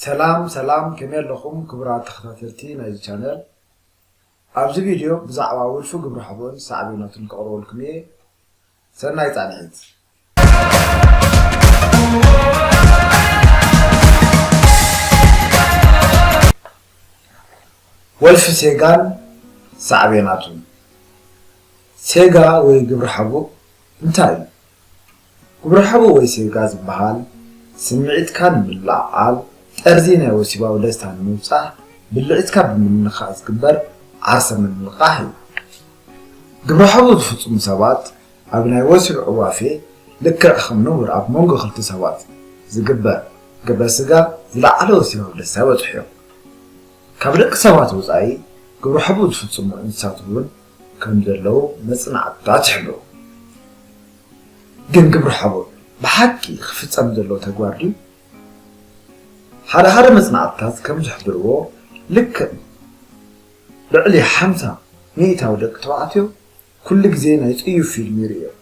ሰላም ሰላም፣ ከመይ ኣለኹም ክቡራት ተኸታተልቲ ናይዚ ቻነል? ኣብዚ ቪድዮ ብዛዕባ ወልፊ ግብረ ሕቡእን ሳዕቤናቱን ከቕርበልኩም እየ። ሰናይ ጻንሒት። ወልፊ ሴጋን ሳዕቤናቱን። ሴጋ ወይ ግብረ ሕቡእ እንታይ እዩ? ግብረ ሕቡእ ወይ ሴጋ ዝበሃል ስምዒትካ ንምልዕዓል፣ ጠርዚ ናይ ወሲባዊ ደስታ ንምብጻሕ፣ ብልዒትካ ብምንኻእ ዝግበር ዓርሰ ምንልቓሕ እዩ። ግብረ ሕቡእ ዝፍጽሙ ሰባት ኣብ ናይ ወሲብ ዕዋፌ ልክዕ ከም ንቡር ኣብ መንጎ ክልተ ሰባት ዝግበር ግብረ ስጋ ዝለዓለ ወሲባዊ ደስታ ይበጽሑ እዮም። ካብ ደቂ ሰባት ወጻኢ ግብረ ሕቡእ ዝፍጽሙ እንስሳት እውን ከም ዘለዉ መጽናዕትታት ይሕብሩ። ግን ግብረ ሕቡእ ብሓቂ ክፍጸም ዘለዎ ተግባር ድዩ? ሓደ ሓደ መጽናዕትታት ከም ዝሕብርዎ፣ ልክዕ ልዕሊ ሓምሳ ሚእታዊ ደቂ ተባዕትዮ ኩሉ ግዜ ናይ ጽዩፍ ፊልም ይርእዩ እዮም።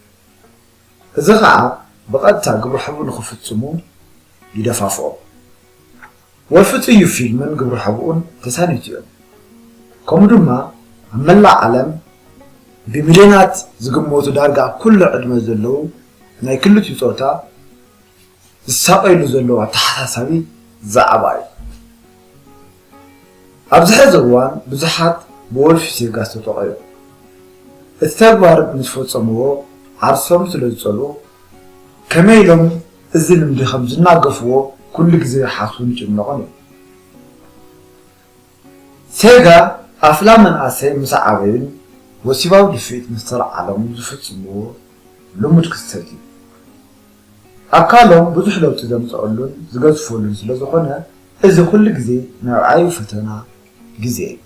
እዚ ኸኣ ብቐጥታ ግብረ ሕቡእ ንኽፍጽሙ ይደፋፍኦም። ወልፊ ጽዩፍ ፊልምን ግብረ ሕቡእን ተሳኒቱ እዮም። ከምኡ ድማ ኣብ መላእ ዓለም ብሚልዮናት ዝግመቱ ዳርጋ ኣብ ኩሉ ዕድመ ዘለዉ ናይ ክልቲኡ ጾታ ዝሳቐይሉ ዘለዉ ኣተሓሳሳቢ ዛዕባ እዩ። ኣብዚ ሕዚ እዋን ብዙሓት ብወልፊ ሴጋ ዝተጠቐዩ። እቲ ተግባር ምስ ፈጸምዎ ዓርሶም ስለ ዝጸልኡ፣ ከመይ ኢሎም እዚ ልምዲ ከም ዝናገፍዎ ኩሉ ግዜ ይሓስቡን ይጭነቑን እዮም። ሴጋ ኣፍላ መንእሰይ ምስ ዓበዩን ወሲባዊ ድፍኢት ምስ ተለዓሎም ዝፍጽምዎ ልሙድ ክስተት እዩ። ኣካሎም ብዙሕ ለውጢ ዘምጽኣሉን ዝገዝፈሉን ስለ ዝኾነ፣ እዚ ኩሉ ግዜ ናይ ዓቢ ፈተና ግዜ እዩ።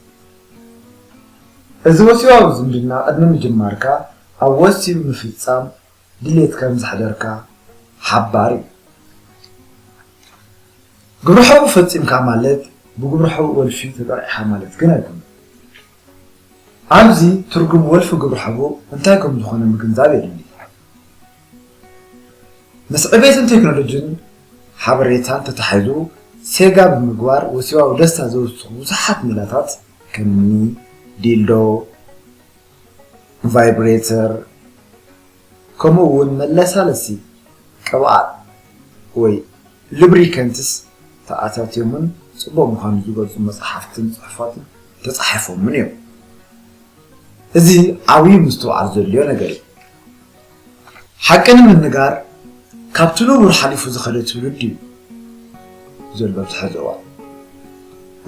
እዚ ወሲባዊ ዝምድና ቅድሚ ምጅማርካ ኣብ ወሲብ ምፍጻም ድሌት ከም ዘሕደርካ ሓባር እዩ። ግብረ ሕቡእ ፈጺምካ ማለት ብግብረ ሕቡእ ወልፊ ተጠቒዕካ ማለት ግን ኣይኮነን። ኣብዚ ትርጉም ወልፊ ግብረ ሕቡእ እንታይ ከም ዝኾነ ምግንዛብ የድሊ። ምስ ዕቤትን ቴክኖሎጂን ሓበሬታን ተታሒዙ፣ ሴጋ ብምግባር ወሲባዊ ደስታ ዘውስኹ ብዙሓት ሜላታት ከም እኒ ዲልዶ፣ ቫይብሬተር፣ ከምኡ እውን መለሳለሲ ቅብኣት ወይ ሉብሪከንትስ ተኣታትዮምን ጽቡቕ ምዃኑ ዝገልጹ መጽሓፍትን ጽሑፋትን ተጻሒፎምን እዮም። እዚ ዓብዪ ምስትውዓል ዘድልዮ ነገር እዩ። ሓቂ ንምንጋር፣ ካብቲ ንቡር ሓሊፉ ዝኸደ ትውልዲ እዩ ዘሎ ኣብዚ ሕዚ እዋን።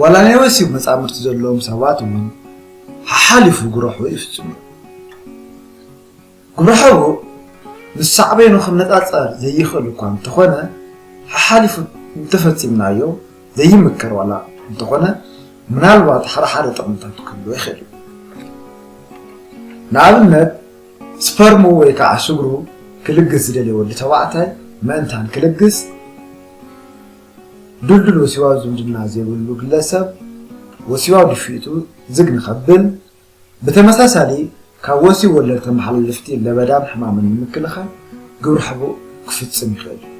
ዋላ ናይ ወሲብ መጻምድቲ ዘለዎም ሰባት እውን ሓሓሊፉ ግብረ ሕቡእ ይፍጽሙ እዮም። ግብረ ሕቡእ ምስ ሳዕቤኑ ክነጻጸር ዘይኽእል እኳ እንተኾነ፣ ሓሓሊፉ እንተፈጺምናዮ ዘይምከር ዋላ እንተኾነ፣ ምናልባት ሓደ ሓደ ጥቕምታት ክህልዎ ይኽእል እዩ። ንኣብነት፣ ስፐርሙ ወይ ከዓ ሽግሩ ክልግስ ዝደልየ ወዲ ተባዕታይ ምእንታን ክልግስ፣ ድልዱል ወሲባዊ ዝምድና ዘይብሉ ግለሰብ ወሲባዊ ድፍኢቱ ዝግ ንኸብል፣ ብተመሳሳሊ ካብ ወሲብ ወለድ ተመሓላለፍቲ ለበዳን ሕማምን ንምክልኻል ግብረ ሕቡእ ክፍጽም ይኽእል እዩ።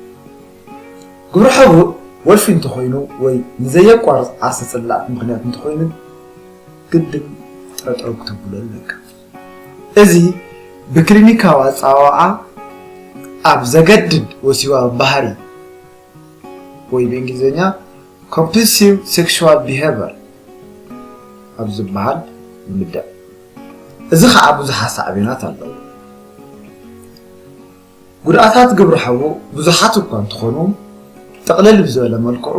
ግብረ ሕቡእ ወልፊ እንተኾይኑ ወይ ንዘየቋርጽ ዓርሰ ጽላእት ምኽንያት እንተኾይኑ፣ ግድን ጠጠው ክተብሎ ኣለካ። እዚ ብክሊኒካዊ ኣጸዋውዓ ኣብ ዘገድድ ወሲባዊ ባህሪ ወይ ብእንግሊዝኛ ኮምፕልሲቭ ሴክሹዋል ቢሄቨር ኣብ ዝበሃል ይምደብ። እዚ ኸዓ ብዙሓት ሳዕቤናት ኣለዎ። ጉድኣታት ግብረ ሕቡእ ብዙሓት እኳ እንተኾኑ፣ ጥቕልል ብዝበለ መልክዑ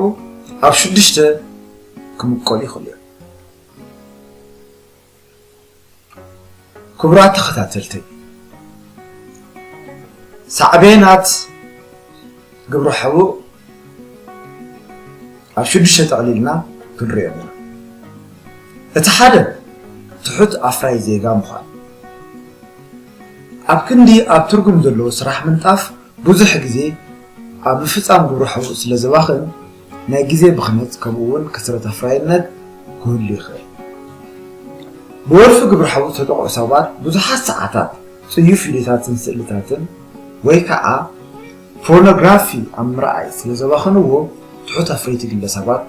ኣብ ሽዱሽተ ክምቀሉ ይኽእሉ እዮም። ክቡራት ተኸታተልተይ፣ ሳዕቤናት ግብረ ሕቡእ ኣብ ሽዱሽተ ጠቕሊልና ክንሪኦም ኢና። እቲ ሓደ ትሑት ኣፍራይ ዜጋ ምዃን። ኣብ ክንዲ ኣብ ትርጉም ዘለዎ ስራሕ ምንጣፍ ብዙሕ ግዜ ኣብ ምፍጻም ግብረ ሕቡእ ስለ ዘባኽን ናይ ግዜ ብኽነት ከምኡ እውን ክስረት ኣፍራይነት ክህሉ ይኽእል። ብወልፊ ግብረ ሕቡእ ዝተጠቕዑ ሰባት ብዙሓት ሰዓታት ጽዩፍ ቪድዮታትን ስእልታትን ወይ ከዓ ፖርኖግራፊ ኣብ ምርኣይ ስለ ዘባኽንዎ ትሑት ኣፍረይቲ ግለሰባት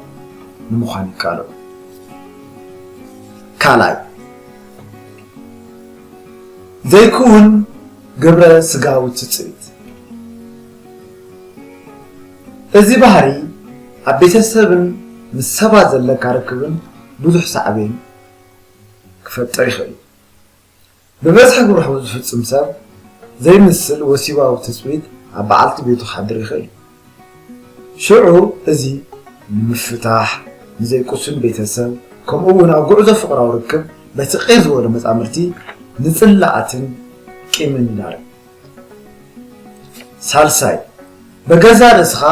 ንምዃን ይቃለዑ። ካልኣይ፣ ዘይክውን ግብረ ስጋዊ ትጽቢት። እዚ ባህሪ ኣብ ቤተሰብን ምስ ሰባት ዘለካ ርክብን ብዙሕ ሳዕቤን ክፈጥር ይኽእል እዩ። ብበዝሒ ግብረ ሕቡእ ዝፍጽም ሰብ ዘይምስል ወሲባዊ ትጽቢት ኣብ በዓልቲ ቤቱ ክሓድር ይኽእል እዩ። ሽዑ እዚ ንምፍታሕ፣ ንዘይቅሱን ቤተሰብ፣ ከምኡ እውን ኣብ ጉዕዞ ፍቕራዊ ርክብ በቲ ቂር ዝበሉ መጻምድቲ ንጽላኣትን ቂምን ይዳርግ። ሳልሳይ፣ በገዛ ርእስኻ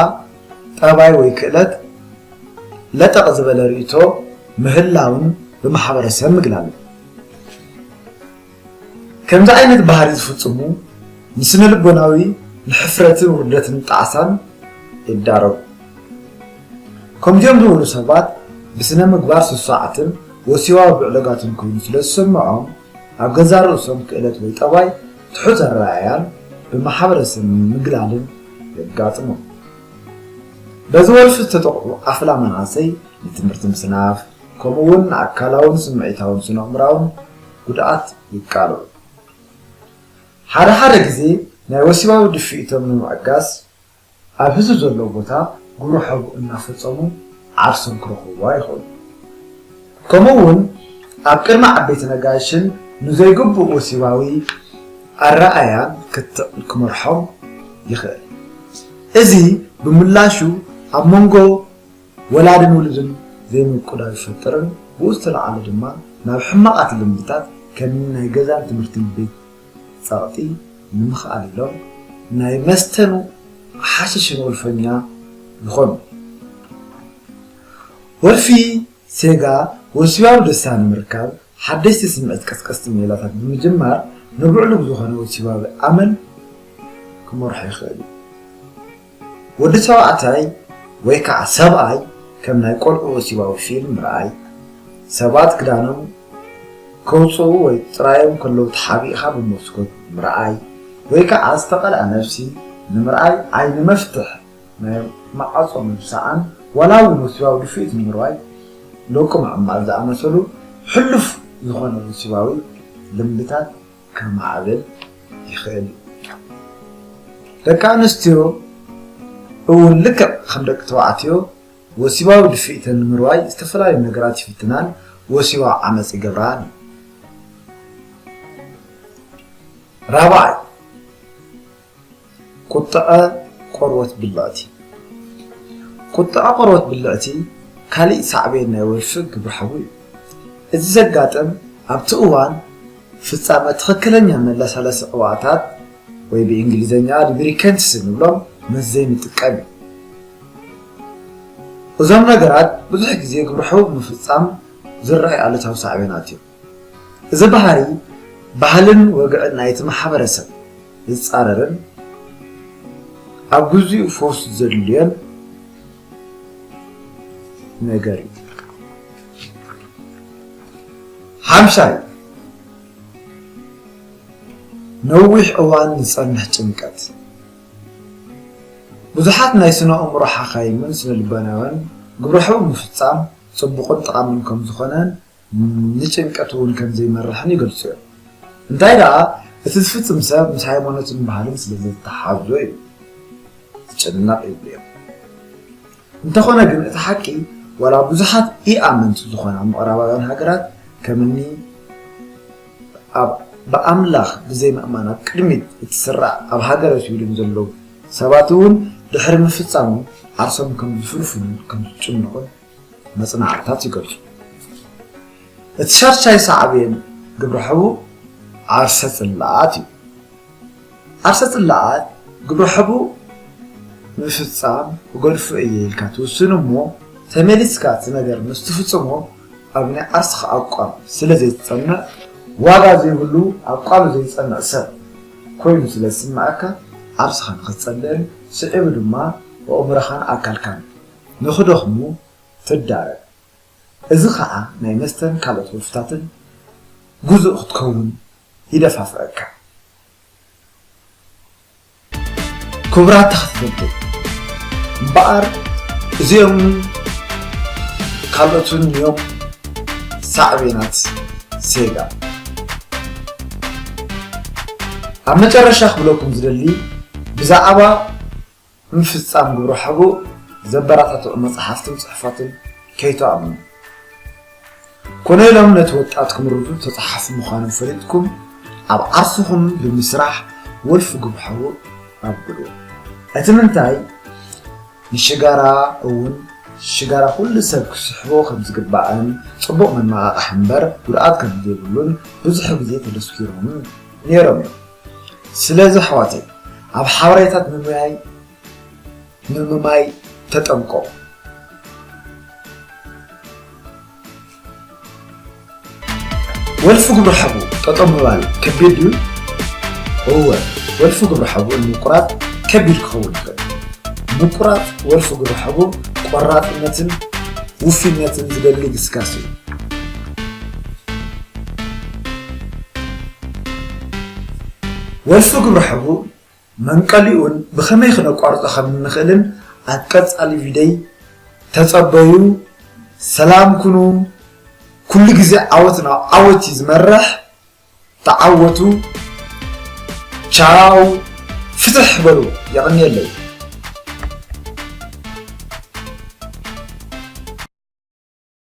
ጠባይ ወይ ክእለት ለጠቕ ዝበለ ርእይቶ ምህላውን ብማሕበረሰብ ምግላልን። ከምዚ ዓይነት ባህሪ ዝፍጽሙ ንስነ ልቦናዊ ንሕፍረትን ውርደትን ጣዕሳን ይዳረጉ። ከምዚኦም ዝበሉ ሰባት ብስነ ምግባር ስሱዓትን ወሲባዊ ብዕሎጋትን ኮይኑ ስለ ዝስምዖም ኣብ ገዛ ርእሶም ክእለት ወይ ጠባይ ትሑት ኣረኣእያን ብማሕበረሰብ ምግላልን የጋጥሞም። በዚ ወልፊ ዝተጠቕዑ ኣፍላ መናእሰይ ንትምህርቲ ምስናፍ ከምኡ እውን ንኣካላውን ስምዒታውን ስነ ኣእምራውን ጉድኣት ይቃልዑ። ሓደ ሓደ ግዜ ናይ ወሲባዊ ድፍኢቶም ንምዕጋስ ኣብ ህዝቢ ዘሎ ቦታ ግብረ ሕቡእ እናፈጸሙ ዓርሶም ክረኽብዋ ይኽእሉ። ከምኡ እውን ኣብ ቅድሚ ዓበይቲ ነጋይሽን ንዘይግቡእ ወሲባዊ ኣረኣእያን ክትዕ ክመርሖም ይኽእል። እዚ ብምላሹ ኣብ መንጎ ወላድን ውሉድን ዘይምቁዳው ይፈጥርን ብኡ ዝተለዓለ ድማ ናብ ሕማቓት ልምድታት ከም ናይ ገዛን ትምህርትን ቤት ጸቕጢ ንምኽኣል ኢሎም ናይ መስተን ሓሽሽን ወልፈኛ ይኾኑ። ወልፊ ሴጋ ወሲባዊ ደስታ ንምርካብ ሓደሽቲ ስምዒት ቀስቀስቲ ሜላታት ብምጅማር ንብዕሉግ ዝኾነ ወሲባዊ ኣመል ክመርሖ ይኽእል እዩ። ወዲ ተባዕታይ ወይ ከዓ ሰብኣይ ከም ናይ ቆልዑ ወሲባዊ ፊልም ምርኣይ፣ ሰባት ክዳኖም ከውፅኡ ወይ ጥራዮም ከለዉ ተሓቢእኻ ብመስኮት ምርኣይ ወይ ከዓ ዝተቐልዐ ነብሲ ንምርኣይ ዓይኒ መፍትሕ ናይ መዓጾ ምብሳዕን ዋላ እውን ወሲባዊ ድፍኢት ንምርዋይ ደቁ ምዕማል ዝኣመሰሉ ሕሉፍ ዝኾነ ወሲባዊ ልምድታት ከማዕብል ይኽእል እዩ። ደቂ ኣንስትዮ እውን ልክዕ ከም ደቂ ተባዕትዮ ወሲባዊ ድፍኢተን ንምርዋይ ዝተፈላለዩ ነገራት ይፍትናን ወሲባዊ ዓመፅ ይገብራን እዩ። ራብዓይ፣ ቁጥዐ ቆርበት ብልዕቲ። ቁጥዐ ቆርበት ብልዕቲ ካሊእ ሳዕቤን ናይ ወልፊ ግብረ ሕቡእ እዩ። እዚ ዘጋጥም ኣብቲ እዋን ፍጻመ ትኽክለኛ መለሳለሲ ቅብኣታት ወይ ብእንግሊዝኛ ሉብሪከንትስ እንብሎም መስ ዘይምጥቃም እዩ። እዞም ነገራት ብዙሕ ግዜ ግብረ ሕቡእ ምፍጻም ዝረኣዩ ኣሉታዊ ሳዕቤናት እዮም። እዚ ባህሪ ባህልን ወግዕን ናይቲ ማሕበረሰብ ዝጻረርን ኣብ ግዚኡ ፈውሲ ዘድልዮን ነገር እዩ። ሓምሻይ፣ ነዊሕ እዋን ዝጸንሕ ጭንቀት። ብዙሓት ናይ ስነ ኣእምሮ ሓኻይምን ስነ ልቦናውያን ግብረ ሕቡእ ምፍጻም ጽቡቕን ጠቓምን ከም ዝኾነን ንጭንቀት እውን ከም ዘይመርሕን ይገልጹ እዮም። እንታይ ደኣ እቲ ዝፍጽም ሰብ ምስ ሃይማኖትን ባህልን ስለ ዝተሓሓዞ እዩ ዝጭነቕ ይብሉ እዮም። እንተኾነ ግን እቲ ሓቂ ዋላ ብዙሓት ኢኣመንቲ ዝኾና ምዕራባውያን ሃገራት ከምኒ ኣብ ብኣምላኽ ብዘይምእማን ኣብ ቅድሚት እቲ ስራዕ ኣብ ሃገረ ስዊድን ዘለዉ ሰባት እውን ድሕሪ ምፍጻሞም ዓርሶም ከም ዝፍርፍኑን ከም ዝጭንቑን መጽናዕትታት ይገልጹ። እቲ ሻድሻይ ሳዕቤን ግብረ ሕቡእ ዓርሰ ጽላኣት እዩ። ዓርሰ ጽላኣት ግብረ ሕቡእ ምፍጻም ክገድፎ እየ ኢልካ ትውስን እሞ ተመሊስካ እቲ ነገር ምስ ትፍጽሞ ኣብ ናይ ዓርስኻ ኣቋም ስለ ዘይትጸንዕ ዋጋ ዘይብሉ ኣቋም ዘይጸንዕ ሰብ ኮይኑ ስለ ዝስምዓካ ዓርስኻ ንኽትጸልእን ስዒቡ ድማ ኣእምሮኻን ኣካልካን ንኽደኽሙ ትዳረግ። እዚ ኸዓ ናይ መስተን ካልኦት ወልፍታትን ግዙእ ክትከውን ይደፋፍዐካ። ክቡራት ተኸታተልቲ፣ እምበኣር እዚኦም ካልኦትን እዮም ሳዕቤናት ሴጋ። ኣብ መጨረሻ ክብለኩም ዝደሊ ብዛዕባ ምፍጻም ግብረ ሓቡ ዘበረታትዑ መጽሓፍትን ጽሑፋትን ከይትኣምኑ። ኮነ ኢሎም ነቲ ወጣት ክምርዱ ተጻሓፉ ምዃኖም ፈሊጥኩም ኣብ ዓርስኹም ብምስራሕ ወልፊ ግብረ ሓቡ ኣብግዱ። እቲ ምንታይ ንሽጋራ እውን ሽጋራ ኩሉ ሰብ ክስሕቦ ከም ዝግባእን ጽቡቕ መነቓቕሒ እምበር ጉድኣት ከም ዘይብሉን ብዙሕ ግዜ ተደስኪሮም ነይሮም እዮም። ስለዚ ኣሕዋተይ ኣብ ሓበሬታት ምምያይ ንምማይ ተጠንቀቑ። ወልፊ ግብረ ሓቡ ጠጠው ምባል ከቢድ ድዩ? እወ፣ ወልፊ ግብረ ሓቡ ንምቁራጽ ከቢድ ክኸውን ይኽእል። ምቁራጽ ወልፊ ግብረ ሓቡ ቆራጽነትን ውፊነትን ዝደሊ ግስጋስ እዩ። ወልፊ ግብረ ሓቡ መንቀሊኡን ብኸመይ ክነቋርጾ ከም እንኽእልን ኣብ ቀጻሊ ቪደይ ተጸበዩ። ሰላም ኩኑ። ኩሉ ግዜ ዓወት ናብ ዓወት እዩ ዝመርሕ። ተዓወቱ። ቻው። ፍትሕ በሉ። የቐንየለይ።